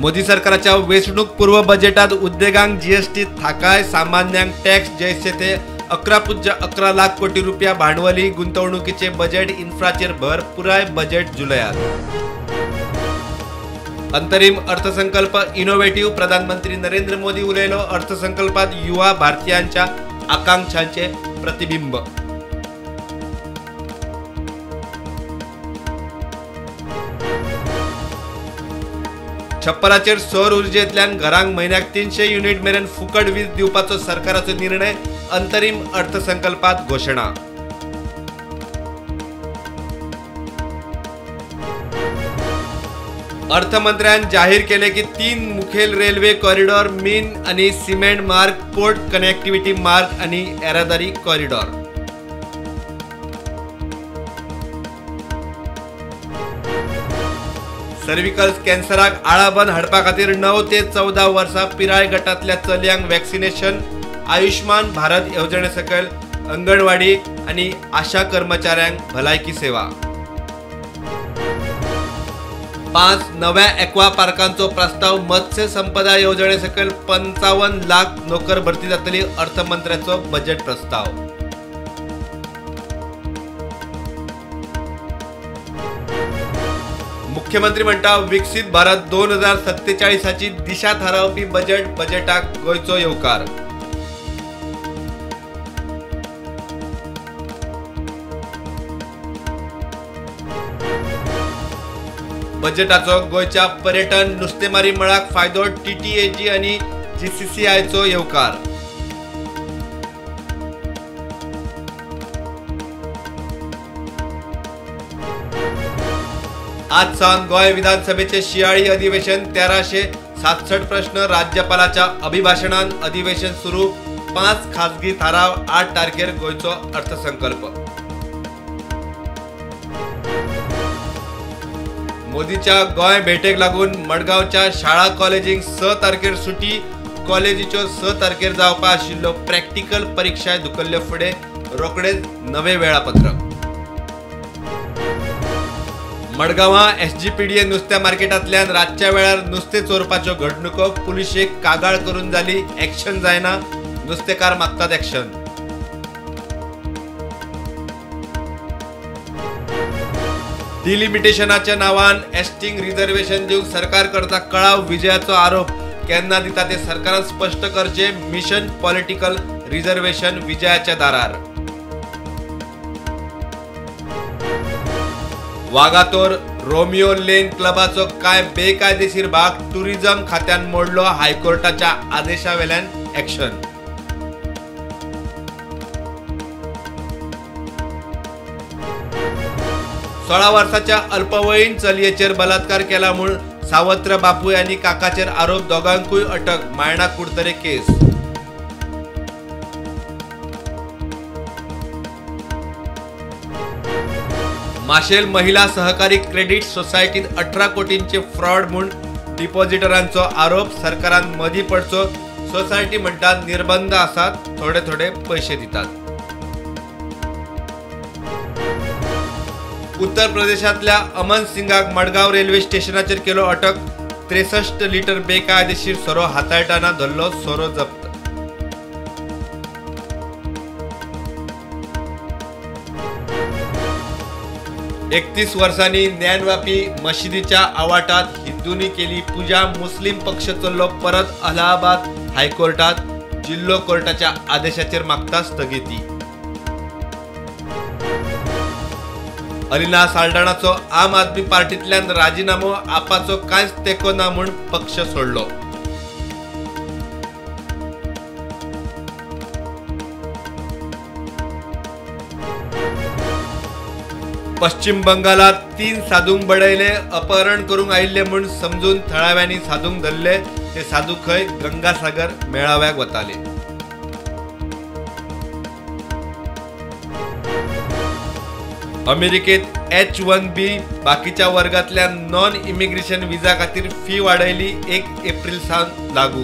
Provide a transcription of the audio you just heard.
मोदी सरकाराच्या वेंचणूक पूर्व बजेटात उद्देगांक जीएसटी थाकाय, सामान्यांक टॅक्स जैसे ते 11.11 लाख कोटी रुपया भांडवली गुंतवणुकीचे बजेट, इन्फ्राचेर भर, पुराय बजेट जुलयात। अंतरिम अर्थसंकल्प इनोव्हेटिव्ह, प्रधानमंत्री नरेंद्र मोदी उलयलो, अर्थसंकल्पात युवा भारतीयांच्या आकांक्षांचे प्रतिबिंब। छप्पराचेर सौर ऊर्जेंतल्यान घरांक म्हयन्याक 300 युनिट मेरेन फुकट वीज दिवपाचो सरकाराचो निर्णय, अंतरिम अर्थसंकल्पात घोशणा। अर्थमंत्र्यान जाहीर केले की 3 मुखेल रेल्वे कॉरिडॉर, मीन आणि सिमेंट मार्ग, पोर्ट कनेक्टिव्हिटी मार्ग आणि येरादारी कॉरिडॉर। सर्विकल कॅन्सराक आळाबंद हाडपा खातीर 9 ते 14 वर्सां पिराय गटांतल्या चलयांक वॅक्सिनेशन, आयुष्मान भारत येवजणे सकयल अंगणवाडी आनी आशा कर्मचाऱ्यांक भलायकी सेवा। 5 नव्या एक्वा पार्कांचो प्रस्ताव, मत्स्य संपदा येवजणे सकयल 55 लाख नोकर भरती जातली, अर्थमंत्र्याचो बजेट प्रस्ताव। मुख्यमंत्री म्हणटा विकसीत भारत 2047 दिशा थारावपी बजेट, बजेटाक गोंयचो येवकार। बजेटाचो गोंयच्या पर्यटन नुस्तेमारी मळाक फायदो, टीटीएजी आनी जीसीसीआयचो येवकार। आज सावन गोंय विधानसभेचे शियाळी अधिवेशन, 1367 प्रश्न राज्यपालाच्या अभिभाषणान अधिवेशन सुरू, 5 खासगी थाराव, 8 तारखेर गोंयचो अर्थसंकल्प। मोदीच्या गोंय भेटेक लागून मडगांवच्या शाळा कॉलेजींक 6 तारखेर सुटी, कॉलेजीच्यो 6 तारखेर जावपा आशिल्ल्यो प्रॅक्टिकल परिक्षा धुकल्ले फुडें रोखडेच नवे वेळापत्रक। मडगांवां एसजीपीडीए नुस्त्या मार्केटांतल्यान रातच्या वेळार नुस्तें चोरपाच्यो घडणुको, पुलिशेक कागाळ करून जाली, एक्शन जायना, नुस्तेकार मागतात एक्शन। डिलिमिटेशनाच्या नावान एसटींक रिझर्वेशन दिवंक सरकार करता कळाव, विजयाचो आरोप, केन्ना दिता ते सरकारान स्पश्ट करचे, मिशन पॉलिटिकल रिझर्वेशन विजयाच्या दारार। वागातोर रोमियो लेन क्लबाचो कांय बेकायदेशीर भाग टुरिझम खात्यान मोडलो, हायकोर्टाच्या आदेशावेल्यान एक्शन। सोळा वर्साच्या अल्पवयीन चलयेचेर बलात्कार केला म्हूण सावत्र बापूय आनी काकाचेर आरोप, दोगांकूय अटक, मायणा कुडतरे केस। माशेल महिला सहकारी क्रेडिट सोसायटीत 18 कोटींचे फ्रॉड म्हूण डिपॉझिटरांचो आरोप, सरकारान मदीं पडचो, सोसायटी म्हणटात निर्बंध आसात, थोडे थोडे पैशे दितात। उत्तर प्रदेशांतल्या अमन सिंगाक मडगांव रेल्वे स्टेशनाचेर केलो अटक, 63 लिटर बेकायदेशीर सोरो हाताळटाना धरलो, सोरो जप्त। 31 वर्सांनी ज्ञानवापी मशिदीच्या आवाटात हिंदूंनी केली पूजा, मुस्लिम पक्ष चल्लो परत अलाहाबाद हायकोर्टात, जिल्लो कोर्टाच्या आदेशाचेर मागता स्थगिती। अलिना साल्डाणाचो आम आदमी पार्टींतल्यान राजिनामो, आपाचो कांयच तेंको ना म्हूण पक्ष सोडलो। पश्चिम बंगालात 3 साधूंक बडयले, अपहरण करूंक आयिल्ले म्हूण समजून थळाव्यांनी साधूंक धरले, ते साधू खंय गंगासागर मेळाव्याक वताले। अमेरिकेत H-1B बाकीच्या वर्गातल्या नॉन इमिग्रेशन विजा खातीर फी वाडयली, 1 एप्रिल सावन लागू।